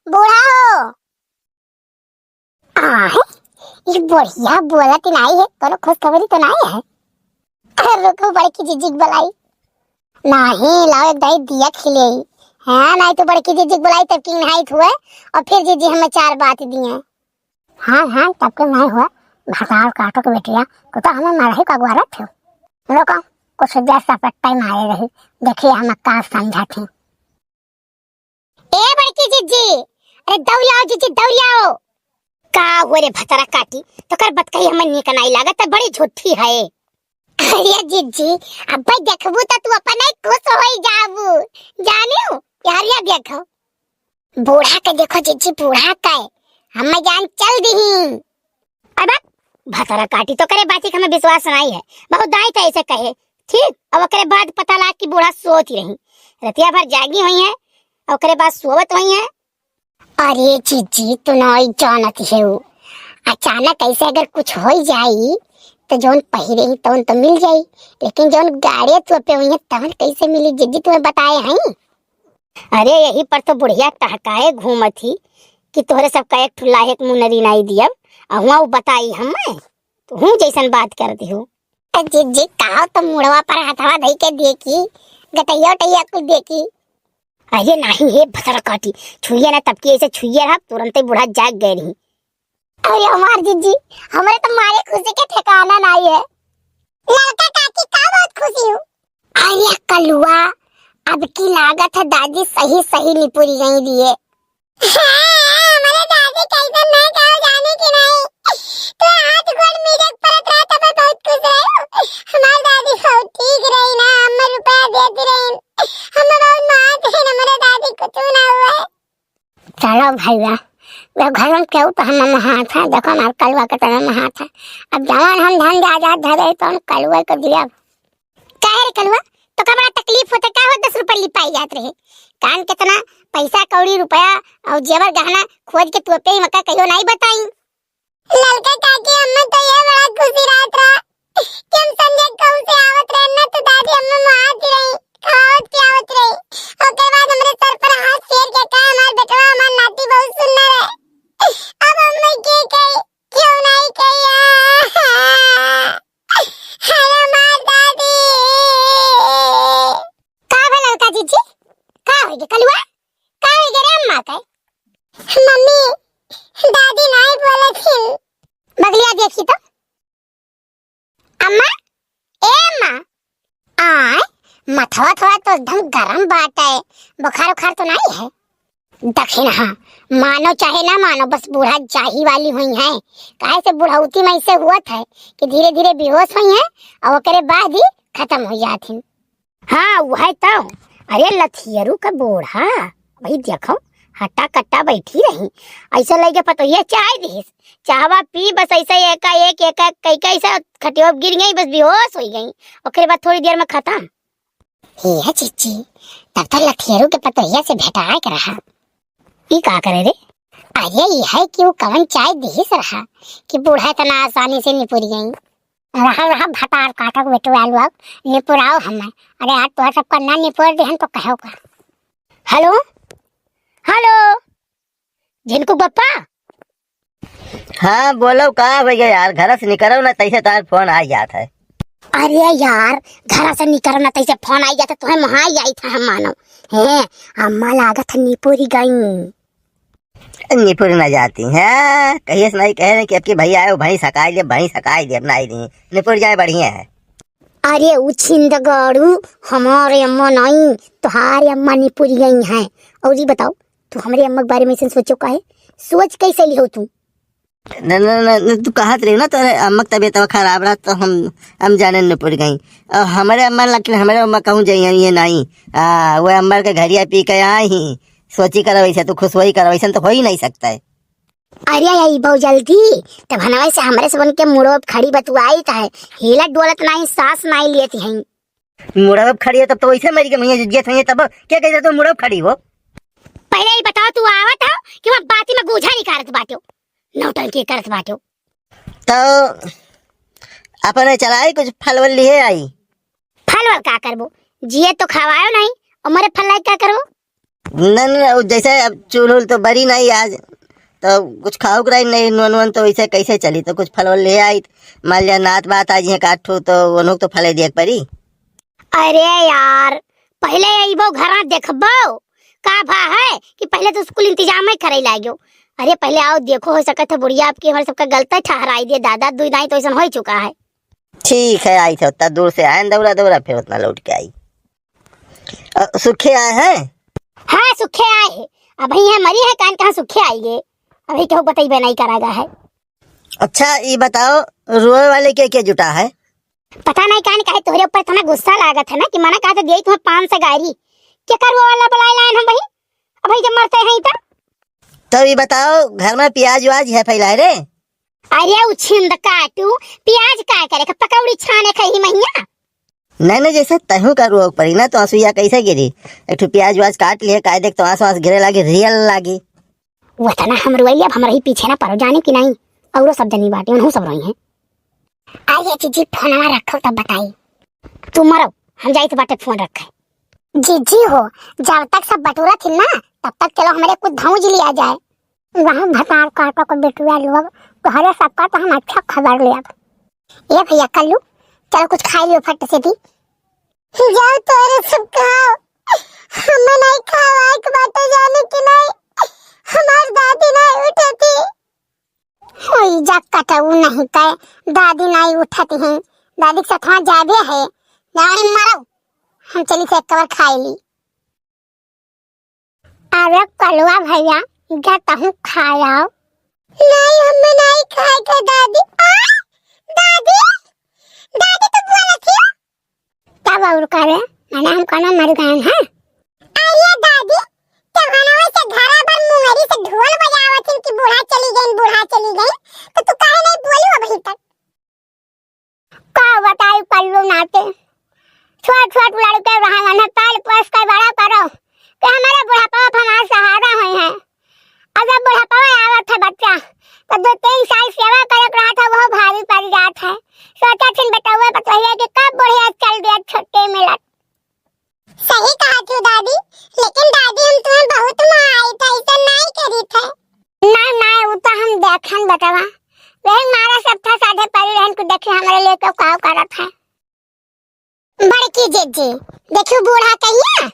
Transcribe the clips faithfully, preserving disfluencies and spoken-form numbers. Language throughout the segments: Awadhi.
बूढ़ा हो। आहे, ई बुढ़िया बोलत नाई है, कोनो खुशखबरी तो नाई है? रुको, बड़की जिज्जी के बुलाई। नाही, लाओ एक दाई दिया खिले। हाँ, नाई तो बड़की जिज्जी के बुलाई तब की नहाई हुए और फिर जिज्जी हमें चार बात दिए। हाँ, हाँ, तब के नाई हुआ, भतार काटो के बेटिया, तू तो हमें मारही का गुआरत हो। रुको, कुछ देर सपट्टा ही मारे रही, देखिए हम का समझा थी। ए बड़की जिज्जी, अरे दौड़ियाओ जिज्जी, दौड़ियाओ। का हो रे भतरा काटी, तोकर बतकही हमर नीक नाई लागत, त बड़ी झूठी है। अरे जिज्जी, अब्बे देखबू त तू अपने खुश होई जाबू, जानियो? यार या देखो, बूढ़ा के देखो जिज्जी, बूढ़ा के, हम जान चल दीही। अब भतरा काटी, तोकरे बाती के हमें विश्वास नाई है, बहुत दाई त ऐसे कहे, ठीक, अब ओकरे बाद पता लाग कि बूढ़ा सोत ही रही, रतिया भर जागी हुई है, ओकरे बाद सोवत हुई है। अरे जीजी, तू नाई जानत है, अचानक ऐसे अगर कुछ हो जाई तो जौन पहिरे ही तौन तो मिल जाई, लेकिन जौन गाड़े तोपे हुई है तवन कैसे मिली जीजी, तुम्हें बताए हैं? अरे यही पर तो बुढ़िया टहकाए घूमत ही कि तोहरे सबका एक ठुल्ला एक मुनरी नाई दियब, अहुआ उ बताई हमें, तू जैसन बात कर दिहू। ए जीजी, काव तो मुड़वा पर हथवा धई के देखी, गटैया उटैया कुल देखी। अरे नाही हे भतरा काटी, छुइया ना तब की ऐसे छुइया रहा, तुरंते बूढ़ा जाग गए रही। अरे हमार जीजी, हमरे तो मारे खुशी के ठिकाना नाही है। ललका काकी का बहुत खुशी हो। अरे कलुआ, अब की लागत है दादी सही सही निपुरी गई दिए। हाँ, हमरे दादी कैसन नहीं कहो जाने की नहीं। तू हाथ गोड़ मिरक परत रहा तब बहुत खुश रहे। हमार दादी बहुत ठीक रही ना, हम रुपया देती रही। हम बहुत मात है, हमरे दादी कुछ ना हुआ है। चलो भैया, वो घर में केहू तो हम महात है, देखो हमार कलुआ के तरह महात है। अब जवान हम धन जायदाद धरे तो हम कलुआ के दिया। काहे रे कलुआ, तो का बड़ा तकलीफ होता, का हो दस रुपया लिपाई जात रहे? कान कितना पैसा कौड़ी रुपया और जेवर गहना खोज के तोपे ही मका कहियो नहीं बताई। ललका काकी, हमें तो ये बड़ा खुशी रात रहा कि हम संजय कहूँ से आवत रहे ना, तो दादी हमें मारती रही, खावत पियावत रही। ओकर बाद हमरे सर पर हाथ फेर के कहे, "हमार बेटवा, हमार नाती बहुत सुंदर है।" अब हमें के कहे, क्यों नहीं कहिया? अरे हमार दादी। का भला ललका जीजी? का होइगे कलुआ? का होइगे रे अम्मा के? मम्मी, दादी नाई बोलत हिन। बगलिया देखी तो। अम्मा, ए अम्मा। आय, मथवा थवा तो एकदम गरम बाटे, बुखार उखार तो नाई है? दखिन हाँ, मानो चाहे ना मानो, बस बूढ़ा जाही वाली हुई है। काहे से बुढ़ौती में ऐसे हुआ था कि धीरे धीरे बेहोश हुई है और ओकरे बाद ही खत्म हो जात हिन। हाँ, वह तो। अरे लथियरू का बूढ़ा, भाई देखो, हट्टा कट्टा बैठी रही, ऐसे लगे पतोहिया चाय दिहिस, चाहवा पी बस ऐसे एकाएक, एकाएक कई कई से खटियो गिर गई, बस बेहोश हो गई, ओकरे बाद थोड़ी देर में खत्म। हे जीजी, तब तो लठियरू के पतोहिया से भेटाए के रहा। ई का करे रे? अरे ई है कि वो कवन चाय दिहिस रहा कि बूढ़ा इतना आसानी से निपुर गई। रहा रहा भटार काटक बेटू आलू अब निपुराओ हमें। अरे यार तोहर सब कन्ना निपुर देहन तो कहो का। हेलो, हेलो, झिनकू बप्पा। हाँ, बोलो, का हो गया यार? घर से निकलो ना, तैसे तार फोन आ जात है। अरे यार, घर से निकलो ना, तैसे फोन आ जात है, तुम्हें वहाँ आई था हम मानो। हैं, अम्मा लागत है निपुरी गई। निपुर ना जाती हैं, कहिए से नहीं कह रहे कि अब की भैया आए, भैंस हकाई ले, भैंस हकाई ले, अब ना आई नहीं, निपुर जाए बढ़िया है। अरे उ छिंदगाड़ू, हमारे अम्मा नहीं, तुम्हारे अम्मा निपुर गई हैं। और ये बताओ, तू हमरे अम्मा के बारे में ऐसे सोचो काहे? सोच कैसे लिहो तू? न, न, न, न, तू कहत रही ना, तोरे अम्मा के तबीयत खराब रहा, तो हम, हम जाने न पड़ गई। और हमरे अम्मा, लेकिन हमरे अम्मा कहूँ जाइए, ये नहीं। आ, वो अम्मा के घड़िया पी के आई ही, सोची कर वैसे, तू खुश वही कर, वैसे तो हो ही नहीं सकता है। अरे, आई बहु जल्दी, तब हनवे से हमरे सबन के मुड़ो खड़ी बतुआई त है, हिलत डोलत नहीं, सांस नहीं लेती हैं। मुड़वा पे खड़ी हो तब तो वैसे मरी के मइया जियत होइए, तब क्या कहते तो मुड़वा पे खड़ी हो? पहले ही बताओ, तू आवत हो कि वहाँ बाती में गूंजा निकारत बाट्यो, नौटंकी करत बाट्यो। तो अपने चलाई कुछ फल वल लिए आई। फल वल का करबो, जिए तो खवायो नहीं, और मरे फल लाई का करबो? न, न, न, जैसे अब चूल उल तो बरी नहीं आज, तो कुछ खाउक रही नहीं, नोन वोन तो वैसे कैसे चली, तो कुछ फल वल ले आई, मान लिया नात बात आज यहाँ काट ठो, तो उन्हों तो फले दिए परी। अरे यार, पहले अइबो घरा देखबो, का भा है कि पहले तो स्कूल इंतजाम ही करे लाग्यो। अरे पहले आओ देखो, हो सकत है बुढ़िया आपकी हमारे सबका गलत ठहराई दे दादा, दुई दाई तो ऐसा हो चुका है। ठीक है, आई थे उतना दूर से आए दौड़ा दौड़ा, फिर उतना लौट के आई। अ, सुखे आए हैं? हाँ, सुखे आए हैं। अभी यहाँ मरी है कान, कहाँ सुखे आएंगे? अभी केहू बतइबे नहीं करागा है। अच्छा, ये बताओ, रोए वाले के, के जुटा है? पता नहीं कान काहे तोहरे ऊपर इतना गुस्सा लागत है ना कि मना कहा तो दिए तुम्हें पाँच सौ गारी। के कर रोए वाला बुलाए लाए हम भाई? अब भाई जब मरते हैं तो? तो ये बताओ, घर में प्याज व्याज है फैलाए रे? अरे उछिंद काटू, प्याज का करे, पकौड़ी छाने खाई मैया? नहीं, नहीं, जैसे तहूँ का रोक पड़ी ना, तो आंसुइया कैसे गिरी? एक ठो प्याज व्याज काट लिए, काहे देख तो आंसू आंसू गिरे लागी, रियल लागी। वो तो ना हम रोई, अब हमारे ही पीछे ना पड़ो, जाने कि नहीं, औरो सब जनी बाटे, उन्हों सब रोई हैं। आइए जीजी, फोनवा रखो तब बताई। तू मरो, हम जाइत बाटे फोन रखे। जीजी हो, जब तक सब बटुरा थी ना, तब तक चलो हमारे कुछ भौज लिया जाए। वहाँ भतार काटो को बेटुआ लोग, तोहरे सबका तो हम अच्छा खबर लेब। ए भैया कल्लू, चलो कुछ खाई लियो फट से भी। जाओ तोरे सब खाओ, हम नहीं खावा के बाटे जाने कि नहीं, हमार दादी नहीं उठती। होई जा कटऊ नहीं कहे, दादी नहीं उठती हैं, दादी के सथवा जाबे है, जाओ मरो, हम चली से एक बार खाई ली। अरे कलुआ भैया, जा तहूँ खाए आओ। नहीं, हमें नहीं खाए के दादी। आ, दादी, दादी तो बोला थी। तब और करे, मने हम कोनो मर गए हैं? अरे दादी, तो हनवा से घरा भर मुंगरी से ढोल बजावत थी कि बूढ़ा चली गई, बूढ़ा चली गई, तो तू काहे नहीं बोलू अभी तक? का बताई कल्लू नाते, छोट छोट लड़के रहे, उन्हें पाल पोस के बड़ा करो, कि हमारे बुढ़ापा पर हमारा सहारा हुई है। अब जब बुढ़ापा में आवत है बच्चा, तो दो तीन साल सेवा करे के रहा था, वो भारी पड़ जात है। सोचा थिन बेटौवे पतोहिया कि कब बुढ़िया चल दिया छुट्टी मिलत। सही कहा थी दादी, लेकिन दादी हम तुम्हें बहुत मारी था, ऐसा नहीं करी थे। ना, ना, वो तो हम देखन बेटवा, वही मारा सब था, साधे परी रहन को देखे हमारे लिए तो का करत है। बड़की जिज्जी, देखियो बूढ़ा कहिया।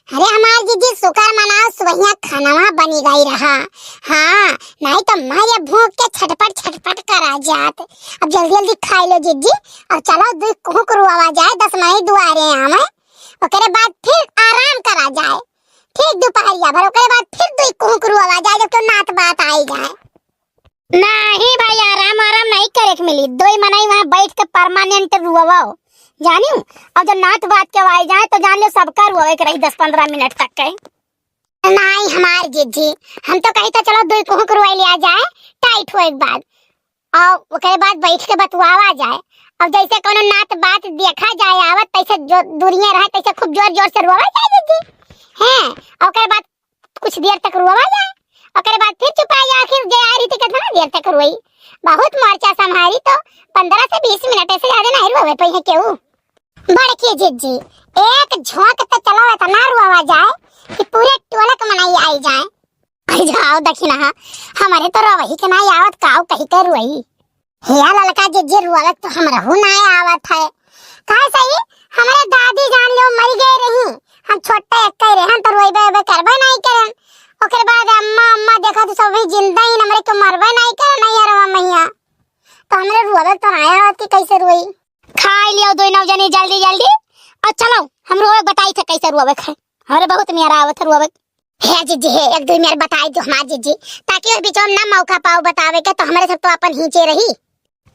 अरे हमार जिज्जी, शुक्र मनाओ, सुबहिया खानवा बनी गई रहा। हाँ, नहीं तो मारे भूख के छटपट छटपट करा जात। अब जल्दी जल्दी खाई लो जिज्जी, और चलो दुई कुहुक रुआवा जाए, दस मई दुआरे आवे, ओकरे बाद फिर आराम करा जाए। ठीक दोपहरिया भर, ओकरे बाद फिर दुई कुहुक रुआवा जाए, जब क्यों नात बात आई जाए। नहीं भाई, आराम आराम नहीं करे के मिली। दोई मनई वहाँ बैठ के परमानेंट रुआवो, जानियो। और जब नात बात के आई जाए तो जान लो सबका रुआवे के रही दस पन्द्रह मिनट तक के। नहीं हमार जिज्जी, हम तो कही तो चलो दोई कुहुक रुआई लिया जाए, टाइट होए के बाद, और ओकरे बाद बैठ के बतुआवा जाए। अब जैसे कोनो नात बात देखा जाए आवत, तैसे जो दुनिया रहे तैसे खूब जोर जोर से रुआवा जाए जिज्जी। हैं, और ओकरे बाद कुछ देर तक रोवा जाए, ओकरे बाद फिर चुपाई जाए, आखिर जे आ रही थी कितना देर तक रोई। बहुत मोर्चा संभारी तो पन्द्रह से बीस मिनट से ज्यादा नहीं रोवे पई है केहू। बड़की जिज्जी, एक झोंक तो चलो इतना रोवा जाए कि पूरे टोलक मनई आई जाए। आई जाओ दखिना, हमारे तो रोवही के नहीं आवत, काऊ कही के रोई। हे ललका जिज्जी, रुआवे तो हमरहू नाय आवत है। काहे सही, हमरे दादी जान लो मर गए रही, हम छोटे एक रहे, हम तो रोइबे ओइबे करबे नहीं करन। ओकरे बाद अम्मा, अम्मा देखा तो सब जिंदा ही, हमरे को मरबे नहीं करन, नहीं अरवा मैया। तो हमरे रुआवे तो नाय आवत कि कैसे रोई। खाई लियो दो नौ जने जल्दी जल्दी, और चलो हम रोवे बताई थे कैसे रुआवे खाए, हमरे बहुत मेरा आवत है रुआवे। हे जिज्जी, हे, एक दुई मेर बताई दो हमार जिज्जी, ताकि ओह बीचवा में ना मौका पाओ बतावे के, तो हमरे सब तो अपन हींचे रही।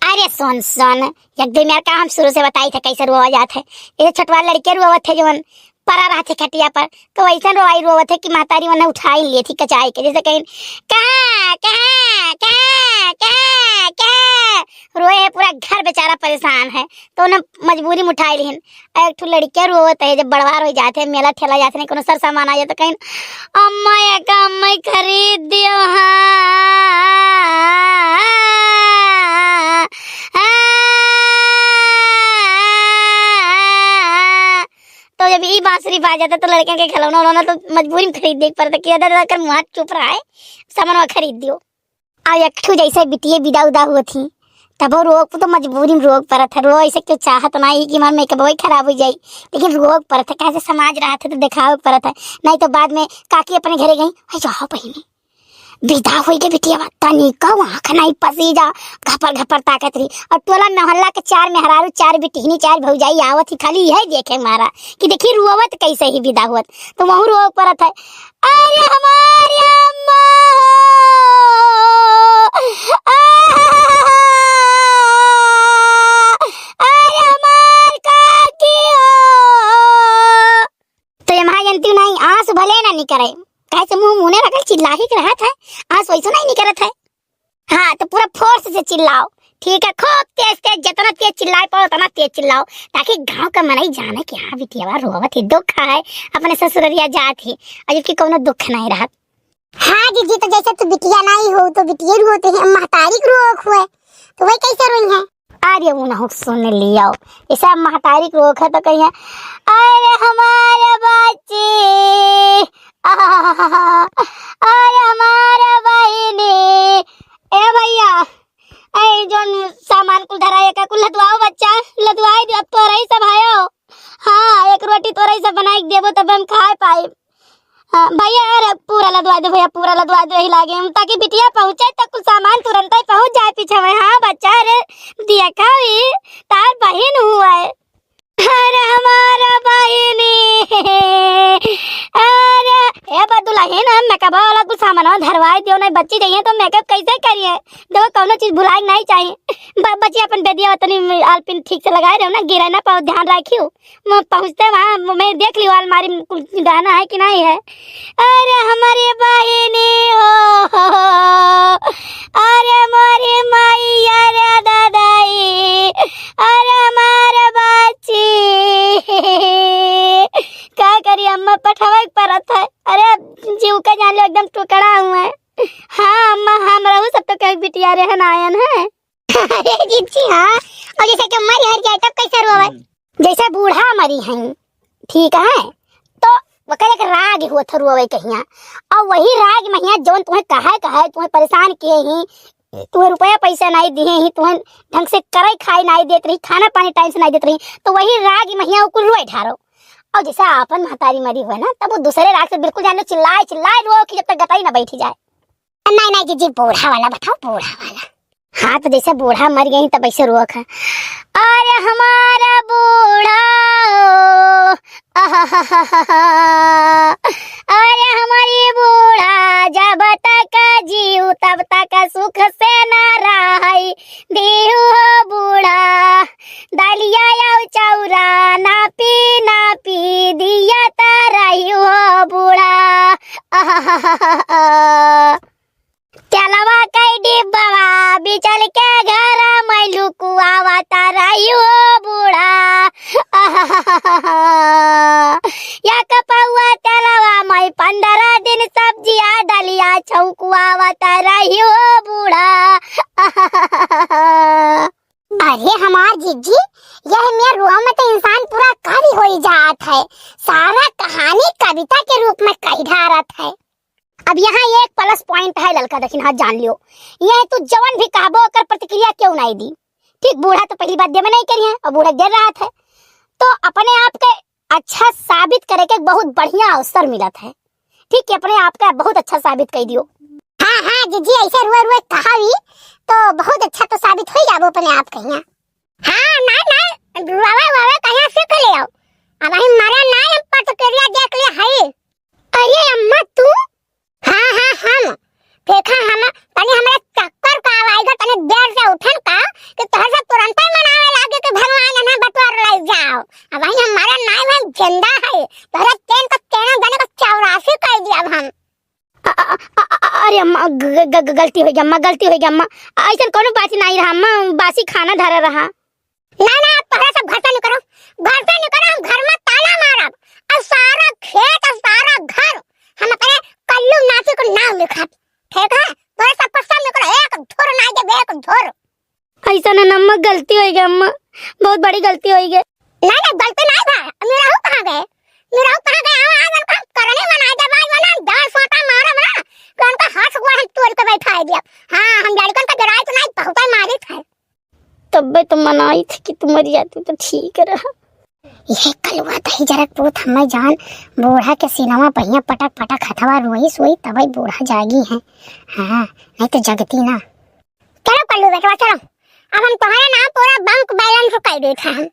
अरे सुन, सुन, एक दुई मेर का हम शुरू से बताई थे कैसे रोवा जात है। ये छोटवा लड़के रोवत है जवन परा रहत है खटिया पर, तो वैसन रोवाई रोवत है कि महतारी उन्हें उठाई लिए थी कचाई के, जैसे कहीं, "कहाँ, कहाँ, कहाँ, कहाँ, कहाँ?" रोए है, पूरा घर बेचारा परेशान है, तो उन्हें मजबूरी में उठाई लिहिन। एक ठो लड़किया रोवत है, जब बड़वार हो जाते हैं, मेला ठेला जाते हैं, कोनो सर सामान आ जाता, कहीं, "अम्मा, एक अम्मा खरीद दियो, हाँ।" तो जब ई बांसुरी बाजत है तो लड़कन के खिलौना उलौना तो मजबूरी में खरीद देक परत है कि दादा, दादा कर मुँह चुप रहा है, सामानवा खरीद दियो। अब एक ठो जैसे बिटिये बिदा उदा हुवत ही, तब रोक तो मजबूरी में रोक परत है। रो ऐसे क्यों चाहत ना ही कि हमार मेकअप वही खराब हो जाई, लेकिन रोक परत है, काहे से समाज रहत है तो देखावे परत है, नहीं तो बाद में काकी अपने घरे गई, "अरे जाओ बहिनी, बिदा होई के बिटिया बा, तनी कहूँ आँख नहीं पसी जा।" घपर घपर ताकत रही। और टोला मोहल्ला के चार मेहरारू, चार बिटिहनी, चार भौजाई आवत ही, खाली यही देखे मारा कि देखी रोवत कैसे ही बिदा होत, तो वहू रोक परत है। अरे हमारी अम्मा हो, अरे हमार काकी हो। तो ये महाजनती नहीं, आंसू भले ना निकरे, काहे से मुंह मुने रखल चिल्ला ही के रहत है, आंसू ऐसो नहीं निकरत है। हाँ, तो पूरा force से चिल्लाओ, ठीक है, खूब तेज तेज, जितना तेज चिल्लाए पाओ उतना तेज चिल्लाओ, ताकि गांव का मनई जाने कि हाँ बिटिया रोवत ही, दुख है, अपने ससुररिया जात ही, और जबकि कौनो दुख नहीं रहत। हाँ जीजी, तो जैसे तू बिटिया नहीं हो तो बिटिये रोते हैं, महतारी के रोक हुए तो वही कैसे रोई है? अरे उनहु सुन लियो, ऐसा महतारी के रोक है तो कहिए, "अरे हमारे बच्ची, आहा, अरे हमारे बहिनी, ए भैया, ए जौन सामान कुल धरा है, का कुल लदवाओ बच्चा, लदवाई दे, अब तोरई सब आयो। हाँ, एक रोटी तोरई सब बनाई के देबो तब हम खाए पाई।" हाँ, भैया, अरे पूरा लदवा दे भैया, पूरा लदवा दे, यही लागे हम, ताकि बिटिया पहुँचे तो कुल सामान तुरंत ही पहुँच जाए पीछे में। हाँ बच्चा, अरे दिया खावी, तार बहिन हुआ है। अरे हमारा बहिनी, अरे ए बा दुलहिन, मेकअप वाला कुल सामान धरवाई दियो, नहीं बच्ची जाइए तो मेकअप कैसे करिए? देखो कौनो चीज भुलाए नहीं चाहिए। ब-, बच्ची अपन बेदिया तनी आलपिन ठीक से लगाए रहो ना, गिरे ना पाओ, ध्यान रखियो। म-, पहुँचते वहाँ म-, मैं देख लियो अलमारी में कुल गहना है कि नहीं है। अरे हमारी बहिनी हो, अरे मोरी मैया रे दादाई, अरे हमार बच्ची। का करी अम्मा, पठवे के परत है। अरे जीव का जान लो एकदम टुकड़ा हुआ है। हाँ अम्मा, हम रहू सब तो कहीं बिटिया रहन आयन है। अरे जीजी, हाँ, और जैसे कि मरी हर जाए तब कैसे रोवे? हम्म। जैसे बूढ़ा मरी हैं, ठीक है, तो ओकर एक राग होत रोवे कहिया, और वही राग महिया जौन तुम्हें कहे कहे तुम्हें परेशान किए ही, तुम्हें रुपया पैसा नहीं दिए ही, तुम्हें ढंग से करे खाए नहीं देत रही, खाना पानी टाइम से नहीं देत रही, तो वही राग महिया ओकुल रोए ढारो। और जैसे आपन महतारी मरी हुए ना, तब वो दूसरे राग से बिल्कुल जान लो चिल्लाए चिल्लाए रो कि जब तक गटाई ना बैठी जाए। नहीं, नहीं जीजी, बूढ़ा वाला बताओ, बूढ़ा वाला। हाँ, तो जैसे बूढ़ा मर गई तब ऐसे रोक है। अरे हमारा बूढ़ा हो, आहाहाहा। अरे हमारी बूढ़ा, जब तक जीव तब तक सुख से ना रहई, दिहु हो बूढ़ा, दलिया अउ चौरा नापी नापी दिया त रही हो बूढ़ा। आहाहाहा। तेलवा के डिब्बवा बिचल के घर में लुकुआवत रही हो बूढ़ा। आहाहाहा। एक पौआ तेलवा में पन्द्रह दिन सब्जिया दलिया छौकुआवत रही हो बूढ़ा। आहाहाहा। अरे हमार जीजी, यह मेर रोवा में तो इंसान पूरा कवि होई जात है, सारा कहानी कविता के रूप में कही ढारत है। अब यहाँ एक plus point है ललका, देखिन, हाँ, जान लियो, यह तू जवन भी कहबो ओकर प्रतिक्रिया क्यों नहीं दी। ठीक, बूढ़ा तो पहली बात दे में नहीं करी है और बूढ़ा देर रहत है, तो अपने आप के अच्छा साबित करे के बहुत बढ़िया अवसर मिलत है। ठीक है, अपने आप का बहुत अच्छा साबित कर दियो। हाँ, हाँ, जीजी, ऐसे रुए रुए कहावी तो बहुत अच्छा तो साबित हो जाबो अपने आप कहिया। हाँ, ना, ना, रुआवे, रुआवे कहिया सीख ले आओ। अब हम मरे ना, हम पर तो करिया देख ले हई। अरे अम्मा, तू? हाँ, हाँ, हम। देखा, हम, तनी हमरा चक्कर का आवाई गा, तनी देर से उठन का, कि तोहर से तुरंते मनावे लागे कि भगवान इन्हें बटोर ले जाओ। अब वही हमारा नाई में जिंदा है, तोहरा चैन का चैन जाने का चौरासी कर दिया अब हम। अ-, अ-, अ-, अ-, अरे अम्मा, ग-, ग-, ग-, गलती हो गया अम्मा, गलती हो गया अम्मा। ऐसन कोनो बात नहीं रहा अम्मा, बासी खाना धरा रहा। ना, ना, अब तोहरा सब घर से निकलो, घर से निकलो, हम घर में ताला मारब। और सारा खेत और सारा घर हम अपने कल्लू नाची को नाम लिखब। ठीक है? तोहरा सब कुछ सब निकलो, एक धुर ना देब, एक धुर। ऐसा ना अम्मा, गलती हो गई अम्मा, बहुत बड़ी गलती हो गई। ना, ना, गलती नहीं भा, मेरा हो कहाँ गए? निरहू कहाँ गए? हाँ, आज उनका करने बनाए देब, आज वरना डांड सोटा मारब ना, कि उनका हाथ गोड़ हम तोड़ के बैठाए देब। हाँ, हम लड़कन का जराए तो नहीं, बहुत मारित है। तब्बे तो मनाई थी कि तू मर जाती तो ठीक रहा। यह कलुआ दहिजरक पूत हमें जान बूढ़ा के सीनवा पहिया पटक पटक हथवा रोई सोई, तबे बूढ़ा जागी है। हाँ, नहीं तो जगती ना। चलो कल्लू बेटवा, चलो, अब हम तुम्हारे नाम पूरा बैंक बैलेंस कर देते हैं।